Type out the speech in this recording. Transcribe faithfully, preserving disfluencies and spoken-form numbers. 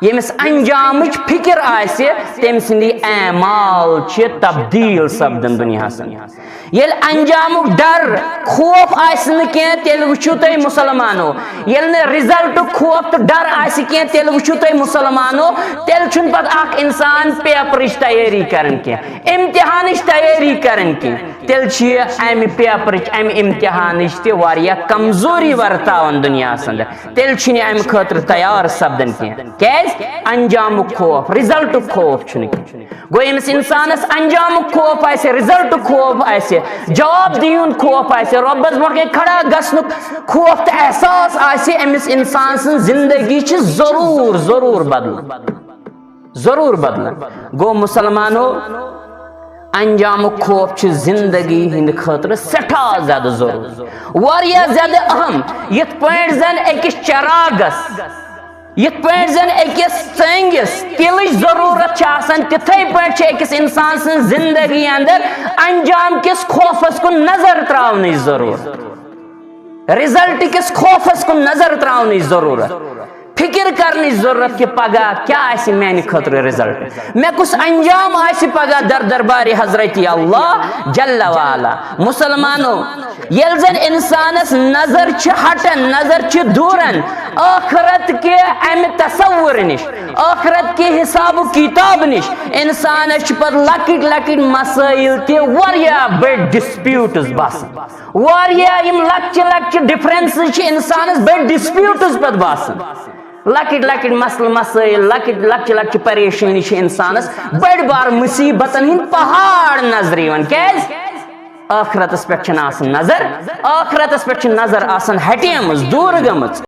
ییٚمِس انجامٕچ فکر آسہِ، تٔمۍ سٕنٛدی اعمال چھِ تبدیل سپدان دُنیاہس اندر۔ ییٚلہِ انجامُک ڈر، خوف آسہِ نہٕ کینٛہہ، تیٚلہِ وٕچھِو تُہۍ مُسلمانو۔ ییٚلہِ نہٕ رِزلٹُک خوف تہٕ ڈر آسہِ کینٛہہ، تیٚلہِ وٕچھِو تُہۍ مُسلمانو، تیٚلہِ چھُنہٕ پتہٕ اکھ انسان پیپرٕچ تیٲری کران کینٛہہ، امتحانٕچ تیٲری کران کینٛہہ۔ تیٚلہِ چھِ یہِ امہِ پیپرٕچ، امہِ امتحانٕچ تہِ واریاہ کمزوری ورتاوان دُنیاہس اندر۔ تیٚلہِ چھُنہٕ یہِ امہِ خٲطرٕ تیار سپدان کینٛہہ۔ کیازِ؟ انجامُک خوف، رِزلٹُک خوف چھُنہٕ کینٛہہ۔ گوٚو، ییٚمِس انسانس انجامُک خوف آسہِ، رِزلٹُک خوف آسہِ، جواب دِیُن خوف آسہِ، رۄبس برونٛٹھ کنہِ کھڑا گژھنُک خوف تہٕ احساس آسہِ، أمِس انسان سٕنٛز زندگی چھِ ضروٗر، ضروٗر بدلان۔ ضروٗر بدلان۔ گوٚو، مُسلمانو، انجامُک خوف چھُ زندگی ہٕنٛدِ خٲطرٕ سٮ۪ٹھاہ زیادٕ ضروٗری، واریاہ زیادٕ اہم۔ یِتھ پٲٹھۍ زن أکِس چراغس، یِتھ پٲٹھۍ زن أکِس ژٲنٛگِس تیٖلٕچ ضروٗرت چھِ آسان، تِتھے پٲٹھۍ چھِ أکِس انسان سٕنٛز زندگی اندر انجام کِس خوفس کُن نظر تراونٕچ ضروٗرت، رِزلٹ کِس خوفس کُن نظر تراونٕچ ضروٗرت، فکر کرنٕچ ضروٗرت کہِ پگاہ کیٛاہ آسہِ میانہِ خٲطرٕ رِزلٹ، مےٚ کُس انجام آسہِ پگاہ در دربارِ حضرت اللہ جل وعلا۔ مُسلمانو، ییٚلہِ زن انسانس نظر چھِ ہٹان، نظر چھِ دوٗران ٲخرت کہِ امہِ تصور نِش، ٲخرت کہِ حساب و کتاب نِش، انسانس چھِ پتہٕ لۄکٕٹۍ لۄکٕٹۍ مسٲیل تہِ واریاہ بٔڑۍ ڈسپیوٹس باسان۔ واریاہ یِم لۄکچہِ لۄکچہِ ڈفرنسز چھِ انسانس بٔڑۍ ڈسپیوٹس پتہٕ باسان۔ لۄکٕٹۍ لۄکٕٹۍ مسلہٕ مسٲیل، لۄکٕٹۍ، لۄکچہِ لۄکچہِ پریشٲنی چھِ انسانس بٔڑۍ بار مُصیبتن ہٕنٛدۍ پہاڑ نظرِ یِوان۔ کیازِ؟ ٲخرتس پٮ۪ٹھ چھنہٕ آسان نظر، ٲخرتس پٮ۪ٹھ چھِ نظر آسان ہٹیمٕژ، دوٗر گٔمٕژ۔